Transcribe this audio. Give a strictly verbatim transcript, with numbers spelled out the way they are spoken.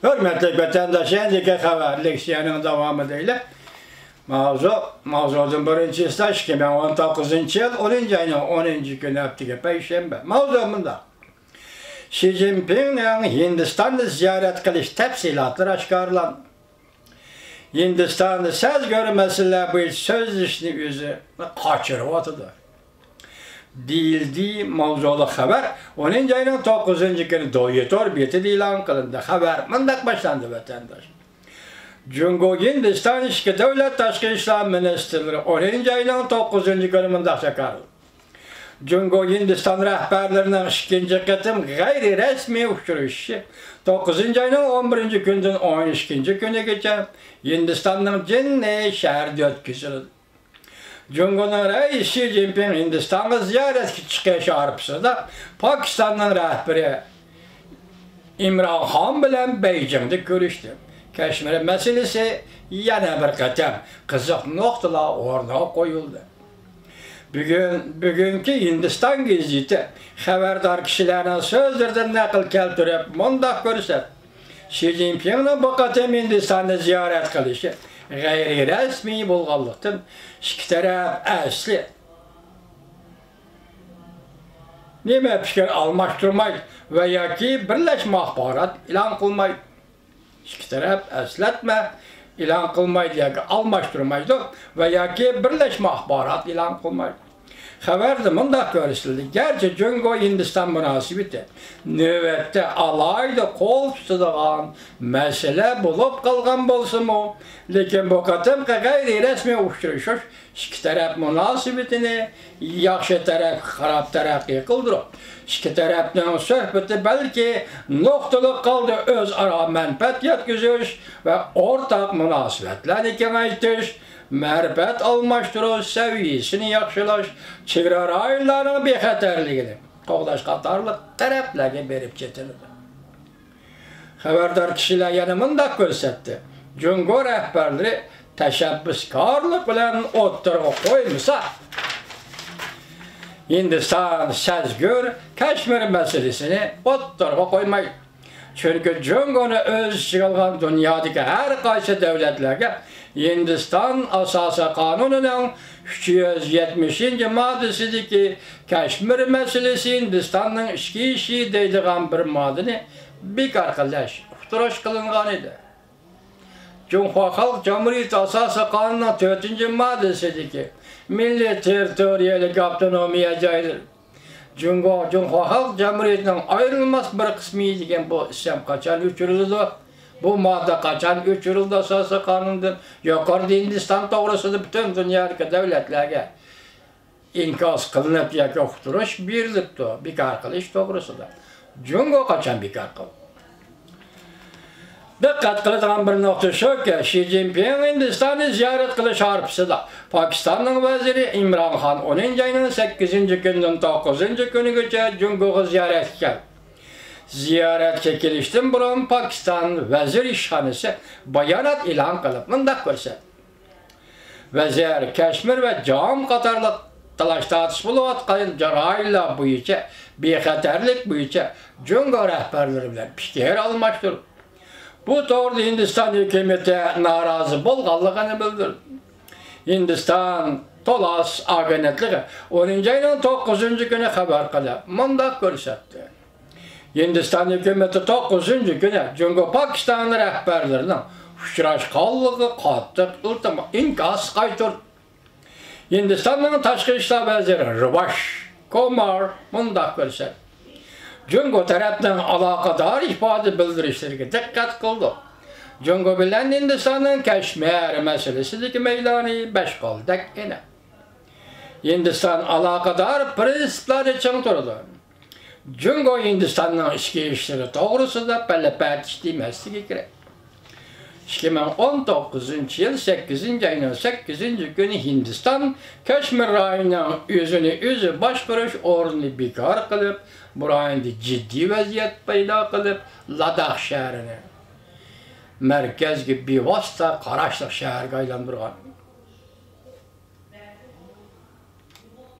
ھۆرمەتلىك ۋەتەنداش، ئەندىكى خەۋەر لېكسىيەنىڭ داۋامى دەيلى. ماۋزۇ، ماۋزۇدىن بىرىنچى ئىستاش، ئىككى مىڭ ئون توققۇزىنچى يىل ئونىنچى ئاينىڭ ئونىنچى كۈنى، ھەپتىگە پەيشەنبە. ماۋزۇ مۇنداق. شى جىنپىڭنىڭ ھىندىستاننى زىيارەت قىلىش تەپسىلاتلىرى ئاشكارىلاندى. ھىندىستاندا سەزگۈر مەسىلىلەر بويىچە سۆزلىشىشنى ئۆزى قاچۇرۇۋاتىدۇ. دېيىلدى ماۋزۇلۇق خەۋەر ئونىنچى ئاينىڭ توققۇزىنچى كۈنى دويې تور بېتىدە ئېلان قىلىندى. خەۋەر مۇنداق باشلاندى، ۋەتەنداش. جۇڭگو ھىندىستان ئىككى دۆلەت تاشقى ئىشلار مىنىستىرلىرى ئونىنچى ئاينىڭ توققۇزىنچى كۈنى مۇنداق جاكارلىدى. جۇڭگو ھىندىستان رەھبەرلىرىنىڭ ئىككىنچى قېتىم غەيرىي رەسمىي ئۇچرىشىشى توققۇزىنچى ئاينىڭ ئون بىرىنچى كۈنىدىن ئون ئىككىنچى كۈنىگىچە ھىندىستاننىڭ جىننى شەھىرىدە ئۆتكۈزۈلدى. جۇڭگونىڭ رەئىسى شى جىنپىڭ ھىندىستانغا زىيارەتكە چىقىش ئارىپىسىدا پاكىستاننىڭ رەھبىرى ئىمران خان بىلەن بېيجىڭدا كۆرۈشتى. كەشمىر مەسىلىسى يەنە بىر قېتىم قىزىق نۇقتىلار ئورنىغا قويۇلدى. بۈگۈن، بۈگۈنكى ھىندىستان گېزىتى خەۋەردار كىشىلەرنىڭ سۆزلىرىدىن نەقىل كەلتۈرۈپ مۇنداق كۆرسەتتى. شى جىنپىڭنىڭ بۇ قېتىم ھىندىستاننى زىيارەت قىلىشى غەيرىي رەسمىي بولغانلىقتىن، ئىككى تەرەپ ئەسلى نېمە پىكىر ئالماشتۇرمايدۇ ۋە ياكى بىرلەشمە ئاخبارات ئېلان قىلمايدۇ. ئىككى تەرەپ ئەسلەتمە ئېلان قىلمايدۇ ياكى ئالماشتۇرمايدۇ ۋە ياكى بىرلەشمە ئاخبارات ئېلان قىلمايدۇ. خەۋەردە مۇنداق كۆرسىتىلدى، گەرچە جۇڭگو ھىندىستان مۇناسىۋىتى نۆۋەتتە ئالاھىدە قول تۇتىدىغان مەسىلە بولۇپ قالغان بولسىمۇ، لېكىن بۇ قېتىمقى غەيرىي رەسمىي ئۇچرىشىش ئىككى تەرەپ مۇناسىۋىتىنى ياخشى تەرەپكە قاراپ تەرەققىي قىلدۇرۇپ، ئىككى تەرەپنىڭ سۆھبىتى بەلكى نۇقتىلىق ھالدا ئۆزئارا مەنپەئەت يەتكۈزۈش ۋە ئورتاق مۇناسىۋەتلەرنى كېڭەيتىش، مەرىپەت ئالماشتۇرۇش سەۋىيەسىنى ياخشىلاش، چېگرا رايونلارنىڭ بىخەتەرلىكىنى قوغداش قاتارلىق تەرەپلەرگە بېرىپ چېتىلىدۇ. خەۋەردار كىشىلەر يەنە مۇنداق كۆرسەتتى، جۇڭگو رەھبەرلىرى تەشەببۇسكارلىق بىلەن ئوتتۇرىغا قويمىسا، ھىندىستان سەزگۈر كەشمىر مەسىلىسىنى ئوتتۇرىغا قويمايدۇ. چۈنكى جۇڭگونى ئۆز ئىچىگە ئالغان دۇنيادىكى ھەر قايسى دۆلەتلەرگە ھىندىستان ئاساسىي قانۇنىنىڭ ئۈچ يۈز يەتمىشىنچى ماددىسىدىكى كەشمىر مەسىلىسى ھىندىستاننىڭ ئىچكى ئىشى دەيدىغان بىر ماددىنى بىكار قىلىش ئۇقتۇرۇش قىلىنغان ئىدى. جۇڭخۇا خەلق جۇمھۇرىيىتى ئاساسىي قانۇنىنىڭ تۆتىنچى ماددىسىدىكى مىللىي تېررىتورىيەلىك ئاپتونومىيە جايلىرى جۇڭگو، جۇڭخۇا خەلق جۇمھۇرىيىتىنىڭ ئايرىلماس بىر قىسمى دېگەن بۇ ئىسىم قاچان ئۆچۈرۈلىدۇ؟ بۇ ماددا قاچان ئۆچۈرۈلدى ئاساسىي قانۇندىن؟ يۇقىرىدا ھىندىستان توغرىسىدا پۈتۈن دۇنيادىكى دۆلەتلەرگە ئىنكاس قىلىنىپ ياكى ئۇقتۇرۇش بېرىلىپتۇ، بىكار قىلىش توغرىسىدا. جۇڭگو قاچان بىكار قىلدى؟ دىققەت قىلىدىغان بىر نۇقتا شۇكى، شى جىنپىڭ ھىندىستاننى زىيارەت قىلىش ھارپىسىدا پاكىستاننىڭ ۋەزىرى ئىمران خان ئونىنچى ئاينىڭ سەككىزىنچى كۈنىدىن توققۇزىنچى كۈنىگىچە جۇڭگوغا زىيارەتكە كەلدى. زىيارەتكە كېلىشتىن بۇرۇن پاكىستان ۋەزىر ئىشخانىسى بايانات ئېلان قىلىپ مۇنداق كۆرسەتتى. ۋەزىر كەشمىر ۋە جام قاتارلىق تالاش-تارتىش بولۇۋاتقان رايونلار بويىچە بىخەتەرلىك بويىچە جۇڭگو رەھبەرلىرى بىلەن پىكىر ئالماشتۇردى. بۇ توغرىدا ھىندىستان ھۆكۈمىتى نارازى بولغانلىقىنى بىلدۈردى. ھىندىستان تولاسس ئاگېنتلىقى ئونىنچى ئاينىڭ توققۇزىنچى كۈنى خەۋەر قىلىپ مۇنداق كۆرسەتتى. ھىندىستان ھۆكۈمىتى توققۇزىنچى كۈنى جۇڭگو پاكىستان رەھبەرلىرىنىڭ ئۇچراشقانلىقىغا قاتتىق ئىلتىما-، ئىنكاس قايتۇردى. ھىندىستاننىڭ تاشقى ئىشلار ۋەزىرى رىۋاش كومار مۇنداق كۆرسەتتى، جۇڭگو تەرەپنىڭ ئالاقىدار ئىپادە بىلدۈرۈشلىرىگە دىققەت قىلدۇق. جۇڭگو بىلەن ھىندىستاننىڭ كەشمىر مەسىلىسىدىكى مەيدانى بەش قولدەك ئېنىق. ھىندىستان ئالاقىدار پىرىنسىپلاردا چىڭ تۇرىدۇ. جۇڭگو ھىندىستاننىڭ ئىچكى ئىشلىرى توغرىسىدا پەلەپەتىش دېمەسلىكى كېرەك. ئىككى مىڭ ئون توققۇزىنچى يىل سەككىزىنچى ئاينىڭ سەككىزىنچى كۈنى ھىندىستان كەشمىر رايونىنىڭ ئۆزىنى ئۆزى باشقۇرۇش ئورنىنى بىكار قىلىپ، بۇ رايوندا جىددىي ۋەزىيەت پەيدا قىلىپ، لاداخ شەھىرىنى مەركەزگە بىۋاسىتە قاراشلىق شەھەرگە ئايلاندۇرغان.